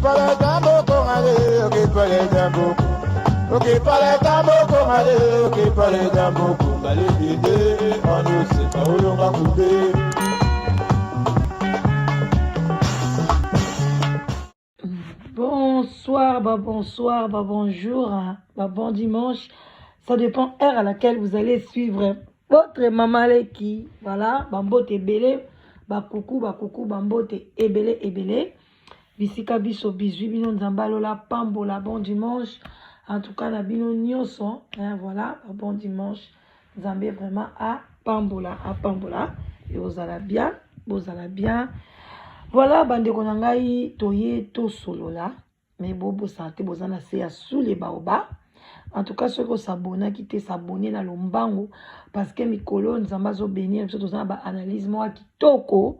Bonsoir, bah bonsoir, bah bonjour, hein, bah bon dimanche. Ça dépend heure à laquelle vous allez suivre votre maman leki. Voilà, bambote ebele, ba coucou, ba coucou, bambote ebele ebele. Bisika biso bizwi bino nzambe alola pambola bon dimanche. En tout cas na bino nyonso, hein, voilà, bah bon dimanche. Nzambe vraiment a pambola, a pambola et ozala bien, bozala bien. Voilà bandeko na ngai toye tosolola mais bobosana te boza na se ya sous les baobabs. En tout cas soki osabonaki te s'abonner na lombangu parce que mikolo nzambe azobénir biso toza na baanalyse moko ya kitoko.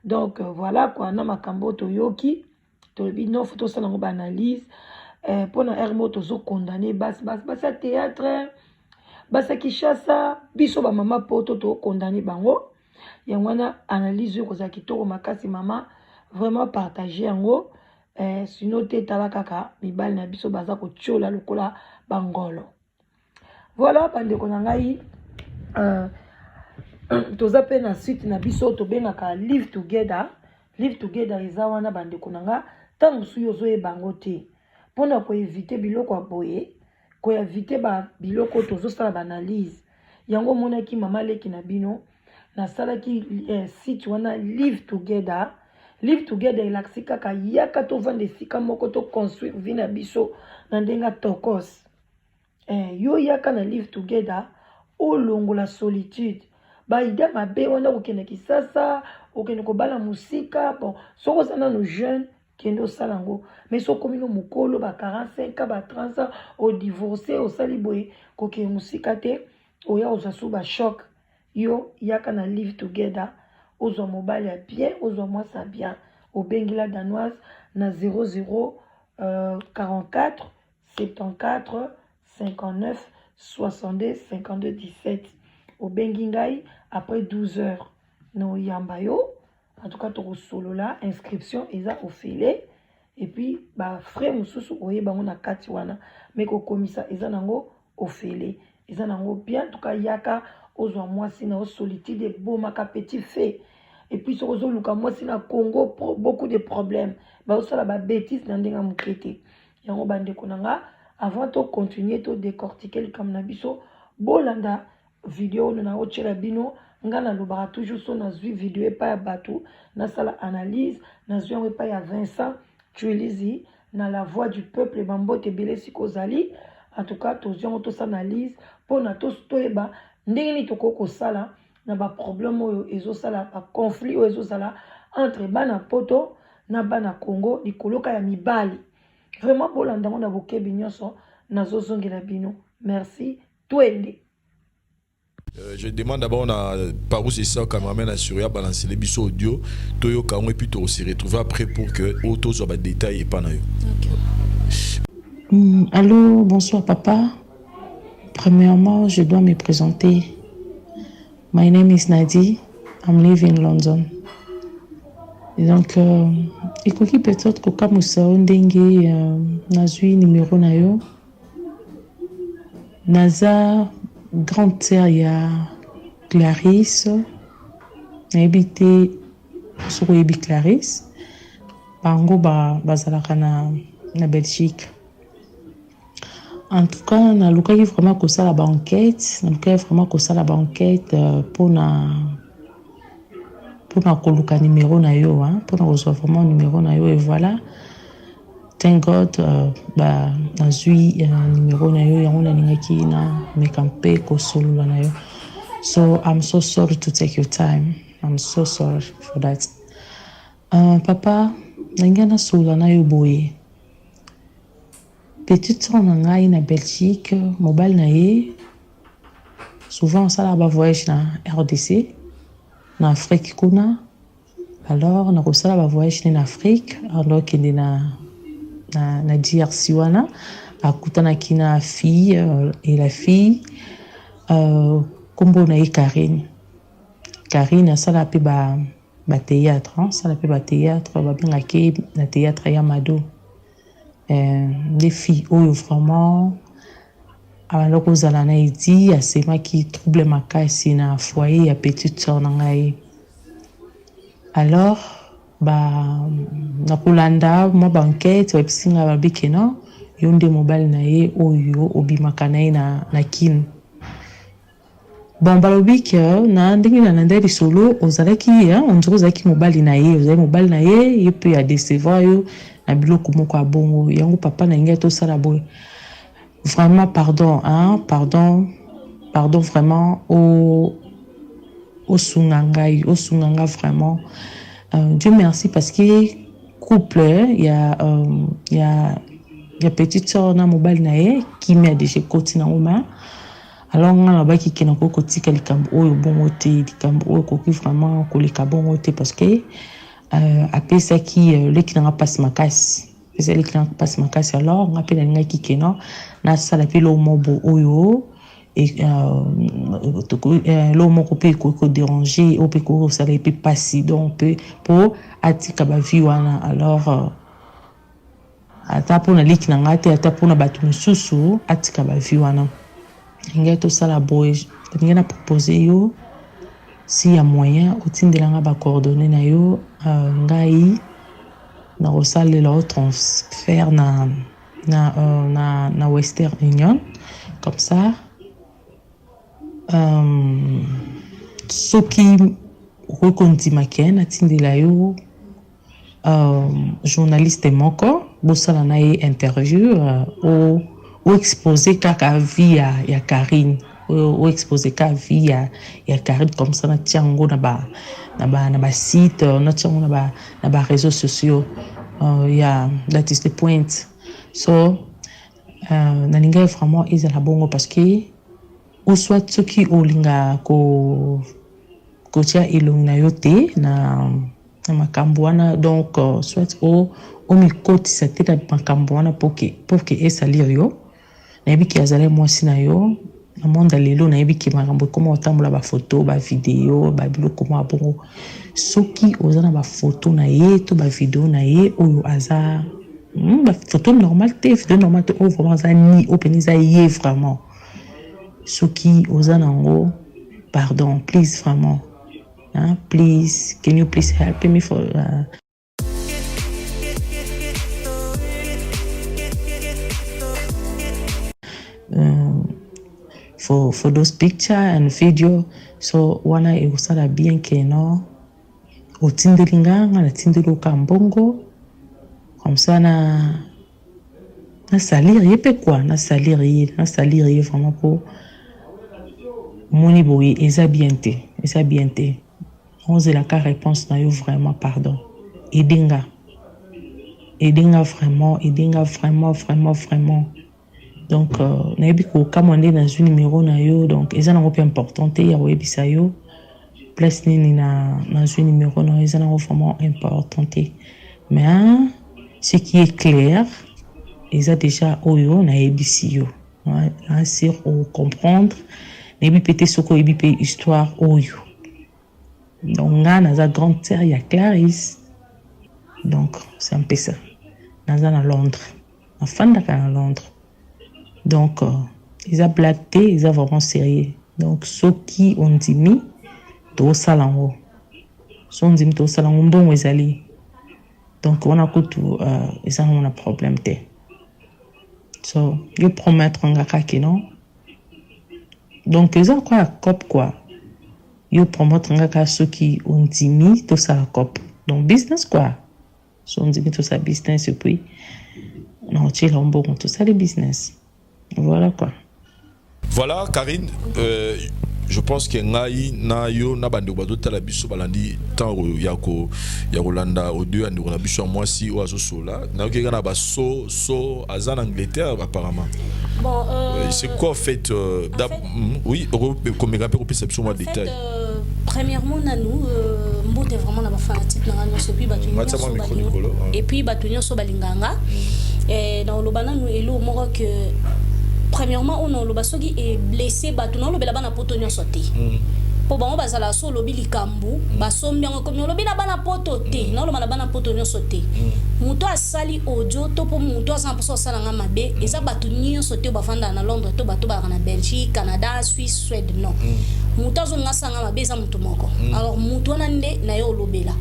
Donc voilà quoi, na makambo oyo toyoki tolobi non, faut tosala yango baanalyse mpona heure moko tozokondane basi basi basi ya théâtre, basi ya Kinshasa, biso bamama poto tokondane bango. Yango wana analyse oyo ekozala kitoko makasi. Mama, vraiment partage yango sinon te tala kaka mibali na biso baza kotiola lokola bangolo. Voilà bandeko na ngai, toza mpe na suite na biso tobengaka Live Together. Live Together eza wana bandeko na nga. Ntango mosusu yo ozoyeba yango te, mpona koéviter biloko ya boye, koéviter biloko oyo tozosala baanalyse yango. Omonaki mama leki na bino nasalaki site wana Live Together. Live Together elakisi kaka yaka tovanda esika moko, toconstruire vie na biso na ndenge ya tokos. Yo yaka na Live Together, olongola solitude, baidées mabe wana, kokende Kisasa, okende kobala mosika. Bon, soki oza nano jeune, kende osala yango, mais soki okomi no mokolo, ba 45, ba 30 ans, odivorce, osali boye, kokende mosika te, oya ozwa so bachoc. Yo yaka na Live Together, ozwa mobali ya bien, ozwa mwasi ya bien. Obengila Danoise na 00 44 74 59 62 52 17. Obengi ngai après 12 heures na oyamba yo. En tout cas tokosolola. Inscription eza ofele et puis bafrais mosusu oyeba yango na kati wana, mais kokomisa eza nango ofele, eza nango bien. En tout cas yaka ozwa mwasi na yo. Solitude ebomaka petit fait. Et puis soki ozoluka mwasi na Congo, beaucoup de problèmes, bazosala babêtises na ndenge ya moke te. Yango bandeko na nga, avant tocontinue todécortique likambo na biso, bolanda video oyo na otiela bino. Nga nalobaka toujours, so nazwi video epai ya bato, nasala analyse. Nazwi yango epai ya Vincent Tuelizi na La Voix du Peuple. Bambote ebele esika ozali. En tout cas tozwi yango, tosala analyse mpona toyeba ndenge nini tokoki kosala na baproblème oyo ezosala, baconflit oyo ezozala entre bana poto na bana Congo likoloka ya mibali. Vraiment bolanda yango na bokebi nyonso. Nazozongela bino. Merci, twende. Je demande d'abord na Parous et ça, cameraman assuré à balancer les biso audio toyoka et puis to se retrouver après pour que auto soit ba détail et pas na yo. Okay. Allô, bonsoir papa. Premièrement, je dois me présenter. My name is Nadi. I'm living in London. Et donc, ekoki peut-être kokamwisa yo ndenge nazwi numéro na yo. Naza grande sœur ya Clarisse. Nayebi te soki oyebi Clarisse. Bango bazalaka na Belgique. En tout cas nalukaki vraiment kosala baenquête, nalukaki vraiment kosala baenquête mpona koluka numéro na yo, mpona kozwa vraiment numéro na yo. Et voilà, thank God, ba nazwi numéro na yo. Yango nalingaki na meka mpe kosolola na yo. So I'm so sorry to take your time, I'm so sorry for that. Papa, nalingi nasolola na yo boye. Petite sœur na ngai na Belgique, mobali na ye souvent asalaka bavoyage na RDC, na Afrique kuna. Alors nakosala bavoyage ne na Afrique, andokende na DRC wana, akutanaki na fille et la fille, nkombo na ye Karine. Karine asala mpe bathéâtre, asala mpe bathéâtre, babengaki na théâtre ya Mado. Nde fille oyo vraiment abanda kozala na Edi, asemaki trouble makasi na foyer ya petite sœur na ngai. Alors ba na kolanda mwa ba enquête, bayebisi ngai, balobi ke non, yo nde mobali na ye oyo obimaka na ye na Kine. Bon, balobi ke na ndenge na landa lisolo, ozalaki, on dirait ozalaki mobali na ye, ozali mobali na ye, ye mpe adecevoir yo na biloko moko ya bongo. Yango papa na ngai tosala boye. Vraiment pardon, hein, pardon, pardon, vraiment osunga ngai, osunga nga vraiment. Dieu merci, parce que couple ya petite sœur na mobali na ye, kimia déjà ekoti nango. Ma alors nga nalobaki ke nakoki kotika likambo oyo bongo te, likambo oyo ekoki vraiment koleka bongo te, parce que apesaki leki nanga mpasi makasi, apesaki leki nanga mpasi makasi. Alors nga mpe nalingaki ke non, nasala mpe eloko moko oyo, eloko moko mpe ekoki kodéranger, oyo mpe ekoki kosala ye mpe mpasi, donc mpe mpo atika bavie wana. Alors ata mpona leki na ngai te, ata mpona bato mosusu, atika bavie wana. Ngai tosala boye, ndenge na propose yo, si ya moyen otindelanga bacoordonnées na yo, ngai nakosalela yo transfert na Western Union. Comme ça, soki okoki kondima ke natindela yo journaliste moko, bosala na ye interview, oexpose kaka vie ya Karine, oexpose kaka vie ya Karine. Comme ça natia yango na basite, natia yango na baréseaux sociaux. Yeah, that is the point. So nalingaki vraiment ezala bongo, parce que ou soit soki olinga kotia elongi na yo te na makambo wana, donc soit omikotisa te na makambo wana pour ke esalir yo. Nayebi ke azali mwasi na yo. Na monde lelo, nayebi ke makambo ekoma kotambola, bafoto, bavideo, babiloko mwa bongo. Soki oza na bafoto na ye to bavideo na ye oyo aza, bafoto normal te, video normal te, oyo vraiment aza ni oyo pene eza ye vraiment, soki oza nango, pardon, please, vraiment, hein, please, can you please help me for for those picture and video? So wana ekosala bien ke no otindeli nga, nga natindeli oka mbongo, comme ça na nasalir ye mpe quoi, nasalir ye, nasalir ye vraiment, mpo omoni boye eza bien te, eza bien te. Ozelaka réponse na yo. Vraiment pardon, aide nga, aide nga vraiment, aide nga vraiment, vraiment, vraiment. Donc nayebi kokamwa nde nazwi numéro na yo. Donc eza nango mpe important te ya koyebisa yo place nini na nazwi numéro na yo, eza nango vraiment important te. Mais ce qui est clair eza déjà oyo nayebisi yo, nasir ocomprendre. Nayebi mpe te soki oyebi mpe histoire oyo. Donc nga naza grande sœur ya Clarisse, donc c'est un peu ça. Naza na Londres, nafandaka na Londres. Donc eza blague te, eza vraiment sérieux. Donc soki ondimi, tosala yango. So ondimi, tosala yango. Mbongo ezali, donc wana kutu eza nango na problème te. So yo promettre nga kaka non, donc eza kwa ya coop quoi. Yo promettre nga kaka soki ondimi tosala coop, donc business quoi. So ondimi tosala business, et puis na otiela mbongo, tosali business, voilà quoi. Voilà Karine, je pense que ngai na yo na bandeko bazotala biso balandi ntango ya kolanda audio ya ndeko na biso ya mwasi oyo azosola. Nayoki kaka na baso so aza na Angleterre apparemment. Bon, c'est quoi en fait, en fait, oui, komeka mpe kopesa biso mwa détail. Fait, premièrement nanu, mbote vraiment na bafanatique na nga nyonso, et puis bato nyonso, et puis bato nyonso balinganga. Na oloba nanu elo moko que premièrement oyo naoloba, soki eblesse bato, naolobela bana Poto nyonso te. Mpo bango bazala so olobi likambo, basombi yango, ekomi olobi na bana Poto te. Naoloba na bana Poto nyonso te. Moto asali audio to mpo moto aza na mposa osala nga mabe, eza bato nyonso te oyo bafandaka na Londres to bato balaka na Belgique, Canada, Suisse, Suède, non. Moto azolinga asala nga mabe eza moto moko. Alors moto wana nde na ye olobela,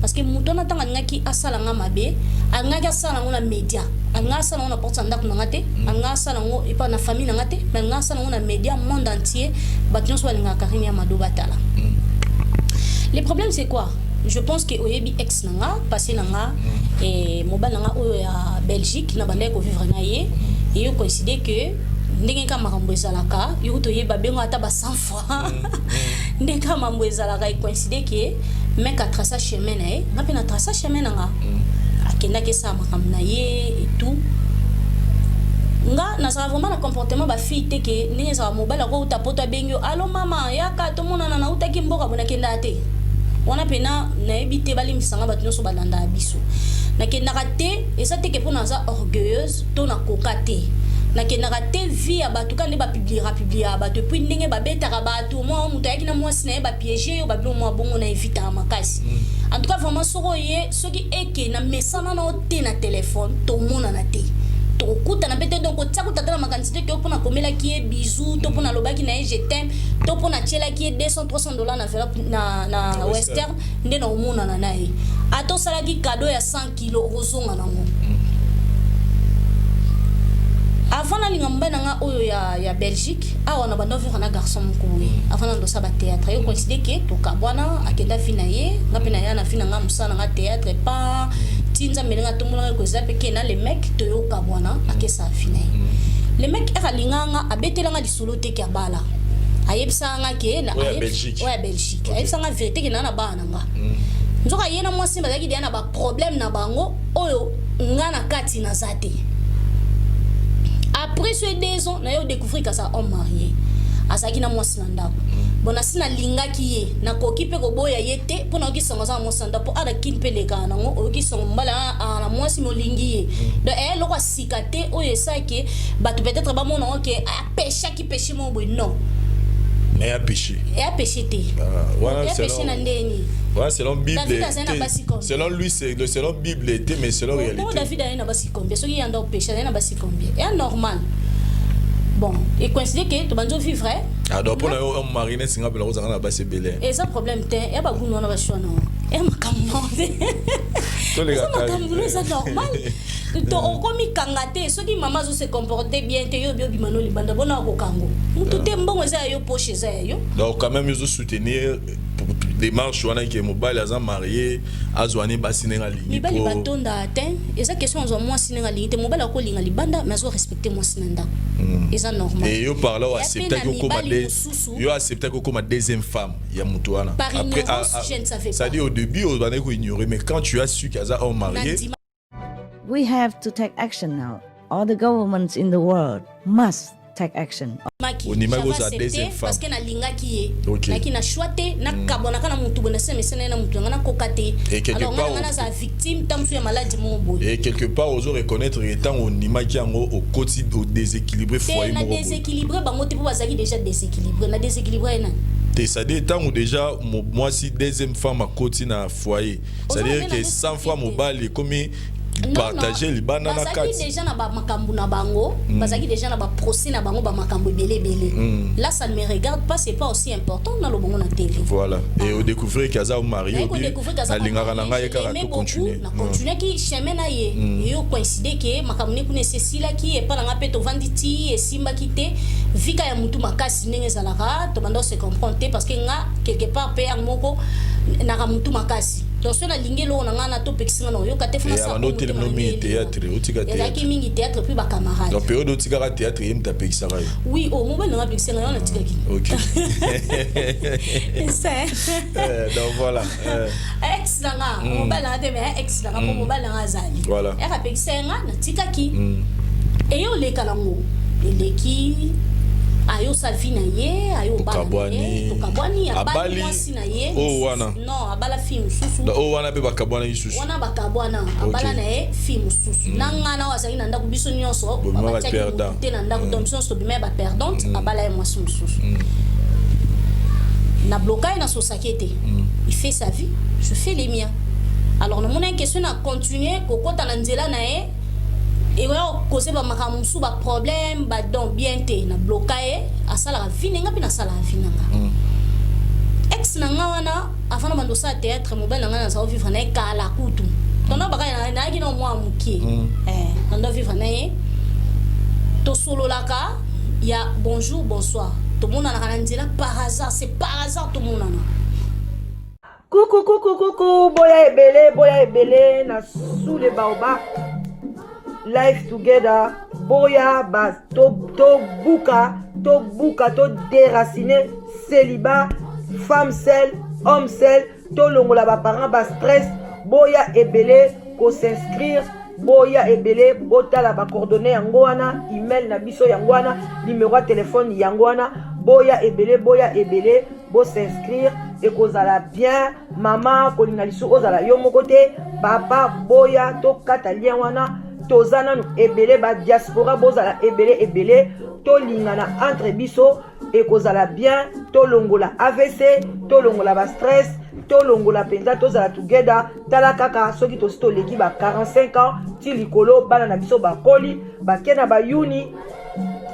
parce que moto wana, ntango alingaki asala nga mabe, alingaki asala yango na média, alingaki asala yango na porte ya ndako na nga te, alingaki asala yango epa na famille na nga te, mais alingaki asala yango na média, monde entier, bato nyonso balingaka Karine ya Mado batala. Le problème, c'est quoi? Je pense que oyebi ex na nga, passé na nga, mobali na nga oyo ya Belgique, na bandaki kovivre na ye. Eyo coïncide que ndenge kaka makambo ezalaka, yo toyeba bengo ata ba 100 fois, ndenge kaka makambo ezalaka, ecoïncide que mec atraça chemin na ye, nga mpe na traça chemin na nga. Akendaki esala makambo na ye et tout. Nga nazala vraiment na comportement bafille te, ke ndenge ezala mobali akouta Poto, abengi yo: "Alo mama, yaka tomonana, nautaki mboka boye." Nakendaka te wana mpena, nayebi te, balimbisanga bato nyonso balandaka biso. Nakendaka te, eza te ke mpo naza orgueilleuse to nakoka te. Nakendaka te. Vie ya bato ka nde bapubliera publiera bato, et puis ndenge babetaka bato, mwa moto ayaki na mwasi na ye, bapiéger yo, babilo mwa bongo, na evitaka makasi. En tout cas vraiment, soki oye, soki eke na mesana na yo te na telefone, tomonana te, tokokutana mpe te. Donc otia kuta ata na makanisi te ke mpona komelaki ye bisou to mpona alobaki na ye "je t'aime" to mpona atielaki ye 200 300 $ na enveloppe na Western nde na omonana na ye. Ata osalaki cadeau ya 100 kilo, okozonga nango. Avant nalinga mobali na nga oyo ya Belgique awa, na banda ovivre na garçon moko boye avant na ndosa bathéâtre. Yo coïncide ke tokabwana, akenda vie na ye, nga mpe na ya na vie na nga, mosala na nga théâtre pa ti Nzambe ndenge atombolanga. Ekozala mpe ke na le mec toyokabwana, akesa vie na ye. Le mec ere alingaka nga, abetelanga lisolo te ke abala. Ayebisaka nga ke Oyo ya Belgique. Oyo ya Belgique, ayebisaka nga vérité ke naa na bana na nga. Nzoka ye na mwasi bazalaki deya na baproblème na bango oyo nga na kati naza te. Après ce 2 ans, na ye découvrir kaza homme marié, azalaki na mwasi na ndako. Bon, nasi nalingaki ye, nakoki mpe koboya ye te mpo nayoki sango aza na mwasi na ndako, mpo ala kini mpe elekaka nango, oyoki sango mobali na mwasi molingi ye. Donc eya eloko ya sika te oyo esalaki bato peut-être bamona ngo ke apeshaki péché moko boye, non. Mais ya péché. Eya péché te. Wana eya péché na ndeni? Voilà, selon Bible. David azali na basi combien? Selon lui, c'est selon Bible était, mais selon réalité. Bongo David azali na basi combien? Soki yanda opéché, azali na basi combien? Eya normal. Bon, ecoïncide ke tobandi ovivre. Ah, donc mpona yo, homme marié neti nga mpela kozanga na basi ebele? Eza problème te, ya bagunu wana bashwana, ya makambo te, Toleka. Eza makambo no, eza normal to okomikanga te. Soki mama azose comporte bien te, yo obi obima no libanda, bona okokango mutu te, mbongo eza ya yo, poche eza ya yo. Donc quand même ozo soutenir démarche wana ke mobali aza marié azwani basi ndenge alingi? Mibali batonda te. Eza question azwa mwasi ndenge alingi te. Mobali akolinga libanda, mais azorespecte mwasi na ndako, eza normal. Et yo par là Ya pe na oacceptaki okoma mibali mosusu. Yo acceptaki okoma deuxième femme ya moto wana? Par ignorance, je ne savais pas. C'est-à-dire au début obandaki koignorer, mais quand tu as su qu'aza homme marié? Nandima. We have to take action now. All the governments in the world must take action. Maki. Ondimaki j'avais kozala accepté deuxième femme. Parce que nalingaki ye. Nayaki na choix te, nakabwanaka na motu boye, nasemesana ye na motu nanga, nakoka te. Et quelque Alors nga part, nanga nazala victime ta mosu ya maladi moko boye. Et quelque part ozo reconnaître que ntango ondimaki yango, okoti odéséquilibré Te. foyer Na moko boye. déséquilibré bango te, mpo bazalaki déjà déséquilibré. Na déséquilibré ye nani? Te, c'est-à-dire ntango déjà mwasi deuxième femme akoti na foyer, c'est-à-dire que 100 fois mobali ekomi partage libanda na Bazalaki kati. déjà na bamakambo na bango, bazalaki déjà na baprocès na bango, bamakambo ebele ebele. Là, ça ne me regarde pas, c'est pas aussi important na lobongo na TV. Voilà, et odécouvrir ke aza marié, obi nalingaka na ngai ye kaka, to continue. Na continuaki chemin na ye. Eyo coïncide ke makambo ne kuna esi esilaki epa na nga mpe, tovandi ti esimbaki te vika ya mutu makasi ndenge ezalaka, tobanda se comprendre te, parce que nga quelque part mpe yango moko naka mutu makasi. Donc soki nalingi eloko na ngai na topekisi nga na oyoka te. Abanda otelema mingi théâtre, otika. Ezalaki mingi théâtre, puis bacamarade. Donc période otikaka théâtre, ye moto apekisaka yo? Oui, o mobali nanga apekisi ngai, wana natikaki. Ok. Donc voilà. Ex nanga, mobali nanga te, mais ex nanga, mpo mobali nanga azali. Voilà. Ere apekisa ye, nga natikaki. Eye oleka nango, eleki, ayosa vie na ye, Tokabwani. Tokabwani, abali Abali mwasi na ye. oyo wana? Non, abala fille mosusu. Oyo wana mpe bakabwana lisusu? Wana bakabwana, abala na ye fille mosusu. Na nga na oyo azalaki na ndako, biso nyonso Bobima batiaki baperdant. motu te na ndako. Donc biso nyonso tobima ya baperdante. Abala ye mwasi mosusu. Na bloka ye, nasosaki ye te. Il fait sa vie, je fais les miens. Alors namonaki question na continuer kokɔta na nzela na ye, ekoya kokoze bamakambo mosusu, baproblème, badon bien te. Na bloka ye, asalaka vie na nga mpe nasalaka vie na nga. Ex na nga wana, avant na bando osala théâtre, mobali na nga nazala vivre na ye kala kutu. Tondo baka nayaki na mwa mokie, nando vivre na ye, tosololaka ya bonjour, bonsoir, tomonanaka na nzela par hasard, c'est par hasard tomonana. Kuku kuku kuku, boya ebele, boya ebele na Sous le Baobab Life Together. Boya ba tobuka, to tobuka, to déraciner célibat, femme seule, homme seul, tolongola baparent bastress. Boya ebele kos'inscrire, boya ebele, botala bacoordonnées yango wana, email na biso yango wana, numéro ya telefone yango wana. Boya ebele, boya ebele, bos'inscrire, ekozala bien. Mama, kolinga lisusu ozala yo moko te. Papa, boya tokata lien wana. Toza nanu ebele, badiaspora bozala ebele ebele, tolingana entre biso, ekozala bien. Tolongola AVC, tolongola bastress, tolongola mpenza, tozala together. Tala kaka soki tosi toleki ba 45 ans ti likolo, bana na biso bakoli, bake na bayuni,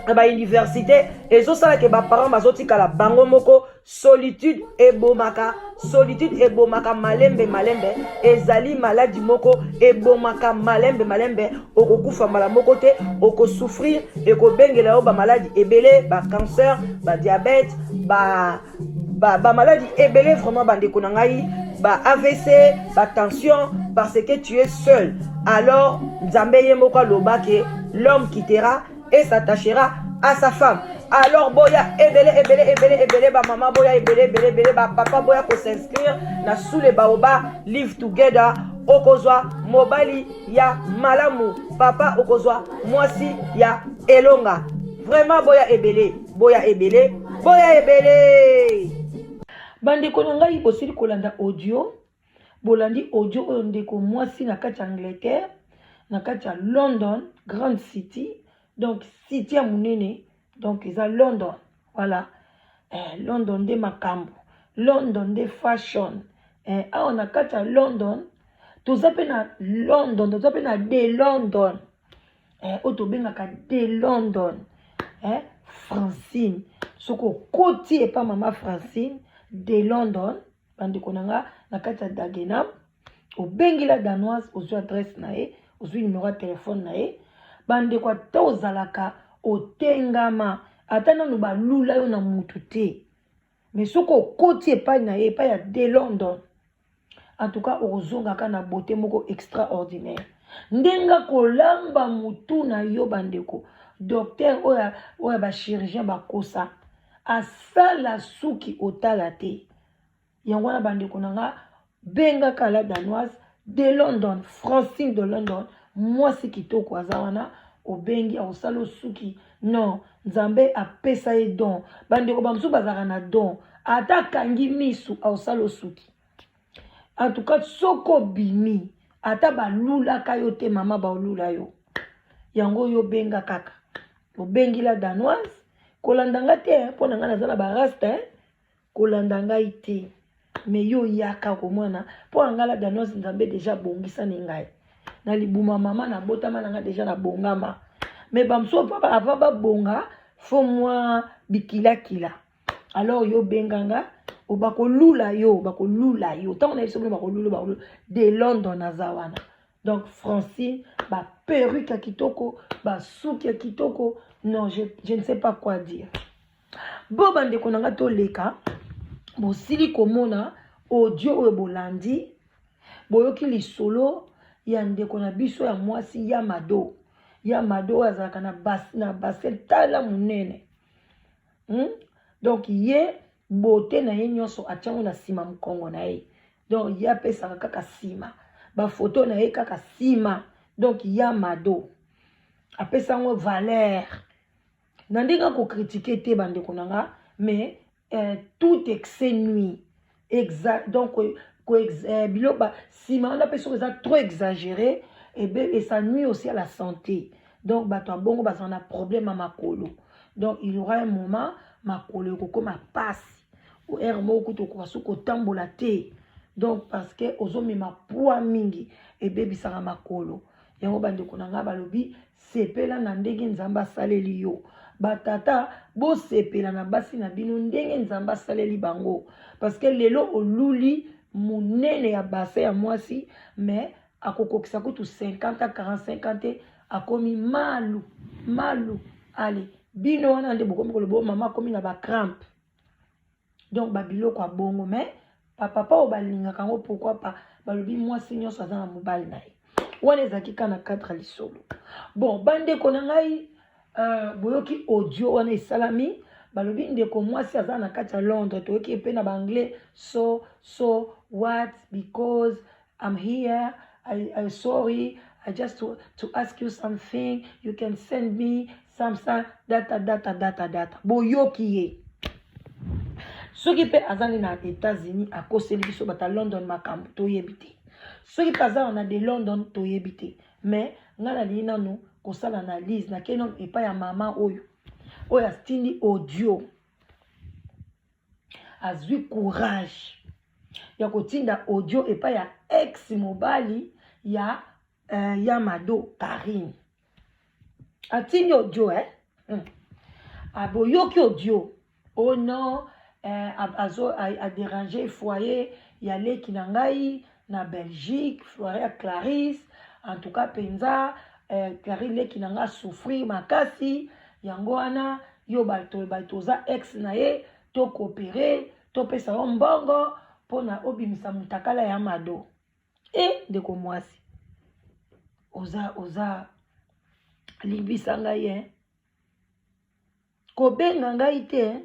na bauniversité, ezosalaka baparent bazotikala bango moko. Solitude ebomaka, solitude ebomaka malembe malembe. Ezali maladi moko ebomaka malembe malembe. Okokufa mbala moko te, okosouffrir, ekobengela yo bamaladi ebele, bacancer, badiabète, ba bamaladi ba ebele. Vraiment, bandeko na ngai, ba AVC, batension, parce que tu es seul. Alors Nzambe ye moko aloba ke l'homme quittera et s'attachera à sa femme. Alors boya ebele ebele ebele ebele, bamama boya ebele ebele ebele, bapapa boya kos'inscrire na Sous le Baobab Live Together. Okozwa mobali ya malamu, papa okozwa mwasi ya elonga. Vraiment, boya ebele, boya ebele, boya ebele. Bandeko na ngai, bosili kolanda audio, bolandi audio oyo ndeko mwasi na kati ya Angleterre, na kati ya London, grande city, donc city ya monene, donc eza London. Voilà, London nde makambo, London nde fashion. Awa na kati ya London, toza mpe na London, toza mpe na de London, oyo tobengaka de London, Francine. Soki okoti epa mama Francine de London, bandeko na nga, na kati ya Dagenham, obengi la Danoise, ozwi adresse na ye, ozwi numero ya telefone na ye. Bandeko, ata ozalaka otengama, ata nanu balula yo na mutu te, mais soki okoti epai na ye, epai ya de London, en tout cas okozongaka na beauté moko extraordinaire. Ndenge kolamba mutu na yo, bandeko, docteur oyo, oyo bachirurgien bakosa asala suki otala te. Yango wana, bandeko na nga, bengaka la Danoise de London, Francine de London, mwasi kitoko aza wana. Obengi, akosala osuki. Non, Nzambe apesa ye don. Bandeko, bamosusu bazalaka na don, ata akangi misu akosala osuki. En tout cas, soki obimi, ata balulaka yo te, mama, baolula yo. Yango oyo, obenga kaka, obengi la Danoise. Kolanda nga te, mpo na ngai naza na barasta, kolanda ngai te, mais yo yaka komona. Mpo na ngai, la Danoise, Nzambe déjà abongisani ngai na libuma mama, nabotama na ngai déjà nabongama. Mais bamosusu, avant babonga, faut mwa bikilakila. Alors yo benganga, bakolula yo, bakolula yo. Ntango na biso bino, bakolula, bakolula. De London aza wana. Donc Francine, baperruque ya kitoko, basuki ya kitoko. Non, je ne sais pas quoi dire. Bo bandeko na nga, toleka. Bosili komona audio oyo bolandi, boyoki lisolo ya ndeko na biso ya mwasi ya Mado, ya Mado oyo azalaka na basel. Tala monene, Donc ye beauté na ye nyonso atiango na nsima mokongo na ye. Donc ye apesaka kaka nsima, bafoto na ye kaka nsima. Donc ya Mado apesa yango valeur na ndenge akocritiquer te, bandeko na nga, mais tout excès nuit. Donc biloko nsima wana mpe soki eza trop exagéré, et ça nuit aussi à la santé. Donc bato ya bongo bazala na problème ya makolo. Donc il y aura un moment makolo ekokóma pasi. Heure moko kutu okoka soki kotambola te, donc parce que ozomema poids mingi, ebebisaka makolo. Yango bandeko na ngai balobi sepela na ndenge Nzambe asaleli yo. Batata, bosepela na basi na bino ndenge Nzambe asaleli bango, parce que lelo oluli monene ya bassin ya mwasi, mais akokokisa kutu 50 45 ans te, akomi malu malu. Ale bino wana nde bokomi koloba mama akomi na bacrampe, donc babiloko ya bongo. Mais bapapa oyo balingaka yango, pourquoi pas? Balobi mwasi nyonso aza na mobali na ye. Wana ezalaki kaka na cadre lisolo. Bon, bandeko na ngai, boyoki audio wana esalami. Balobi ndeko mwasi aza na kati ya Londres. Toyoki mpe na baanglais: So what? Because I'm here, I sorry, I just to ask you something. You can send me some data, data, data, data." Boyoki ye. Soki mpe aza nde na États-Unis, akoseli biso bato London makambo, toyebi te. Soki mpe aza na de London, toyebi te. Mais ngai nalingi nanu kosala analyse. Nakei nanu epai ya mama oyo atindi audio, azwi courage ya kotinda audio epai ya ex mobali ya Mado Karine. Atindi audio, eh? Aboyoki audio: "Oh non, azo adéranger foyer ya leki na ngai na Belgique, foyer ya Clarisse. En tout cas mpenza, Clarisse leki na ngai asouffrir makasi. Yango wana yo bato oza ex na ye, tocoopérer, topesa yo mbongo mpona obimisa mutakala ya Mado." E ndeko mwasi, oza limbisa ngai, eh? Kobenga ngai te,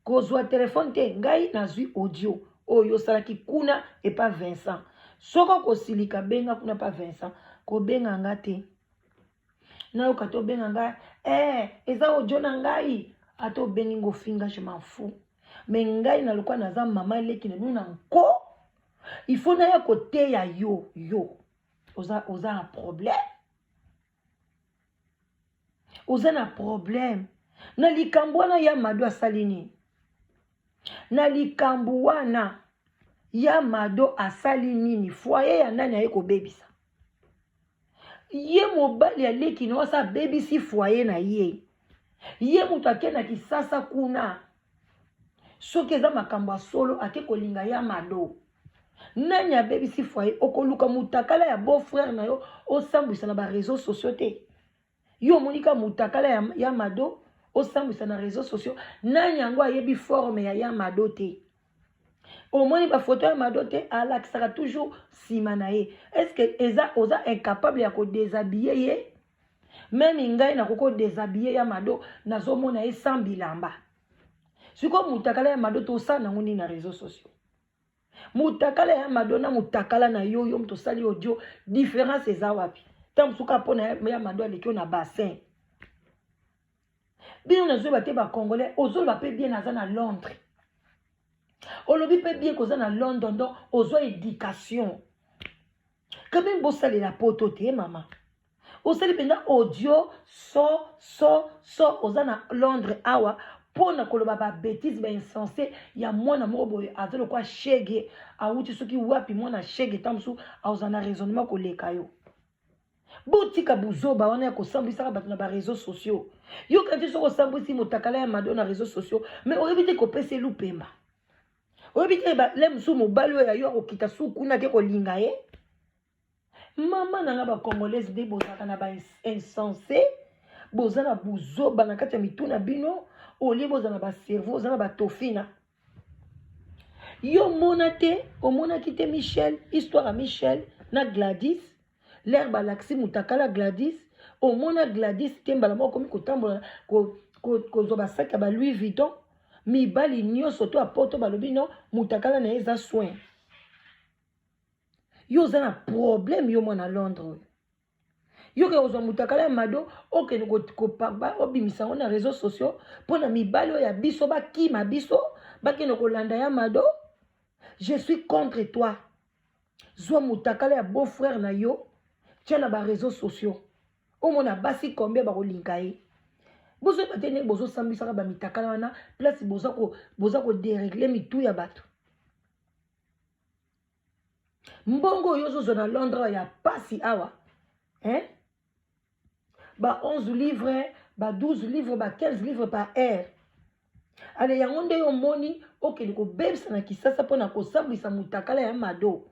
kozwa telefone te. Ngai nazwi audio oyo osalaki kuna epa Vincent. Soki okosilika, benga kuna pa Vincent, kobenga nga te. Nayoka te obenga ngai, eh, eza audio na ngai. Ata obengi ngo ofinga, je m'en fous. Mais ngai nalokwa naza mama leki na bino na nko, il faut naya koteya yo. Yo oza na problème, oza na problème na likambo wana. Ya Mado asali nini na likambo wana? Ya Mado asali nini? Foyer ya nani aye kobebisa? Ye mobali aleki na wasa abebisi foyer na ye. Ye moto ake na Kisasa kuna, soki eza makambo ya solo, ake kolinga ya Mado. Nani abebisi foyer? Okoluka mutakala ya beau frère na yo, osambwisa na baréseaux sociaux te. Yo omoni ka mutakala ya Mado, osambwisa na réseaux sociaux. Nani yango ayebi forme ya Mado te? Omoni bafoto ya Mado te, alakisaka toujours nsima na ye. Est-ce eza oza incapable ya kodéshabiller ye? Même ngai nakoki kodéshabiller ya Mado, nazomona ye sans bilamba. Sikoyo mutakala ya Mado, tosala nango nini na réseaux sociaux? Mutakala ya Mado na mutakala na yo, yo moto osali audio, différence eza wapi? Ntango mosuku mpona ya Mado aleki yo na bassin. Bino nazoyeba te, bacongolais. Ozoloba mpe bien, aza na Londres. Olobi mpe bien koza na London, donc ozwa éducation quand même. Bosalela poto te. Mama osali mpenza audio, so oza na Londres awa mpona koloba babêtises, bainsensé ya mwana moko boye aza lokwa shege, awuti soki wapi. Mwana shege, ta mosusu akozala na raisonnement koleka yo. Botika buzoba wana ya kosambwisaka bato na baréseaux sociaux. Yoka te, soki osambwisi motakala ya Mado na réseaux sociaux, mais oyebi te kopesa elupemba, oyebi te le mosusu mobali oyo ayo akokita su kuna te kolinga ye. Mama na nga, bacongolaise nde bozalaka na bainsensé, boza na buzoba na kati ya mitu na bino. Olie bozala na bacerveau, oza na batofina. Yo mona te, omonaki te Michel, histoire ya Michel na Gladys, l'heure balakisi mutakala Gladys. Omona Gladys te, mbala moko akomi kotambola, kozwa basaki ya ba Louis Vuitton. Mibali nyonso to apoto balobi no mutakala na ye eza soin. Yo oza na problème, yo mwana Londres oyo. Yo ke kozwa mutakala ya Mado, okende obimisa yango na réseaux sociaux mpo na mibali oyo ya biso bakima biso, bakende kolanda ya Mado. Je suis contre toi. Zwa mutakala ya beau frère na yo, tia na baréseaux sociaux, omona basi combien bakolinga ye. Bozoyeba te ndenge bozosambisaka bamitakala wana place boza koderegle mitu ya bato. Mbongo oyo ozozwa na Londres ya pasi awa, hein? Ba 11 livres, ba 12 livres, ba 15 livres par heure. Ale yango nde yo omoni okende kobebisa na Kisasa mpo na kosambwisa mutakala ya Mado.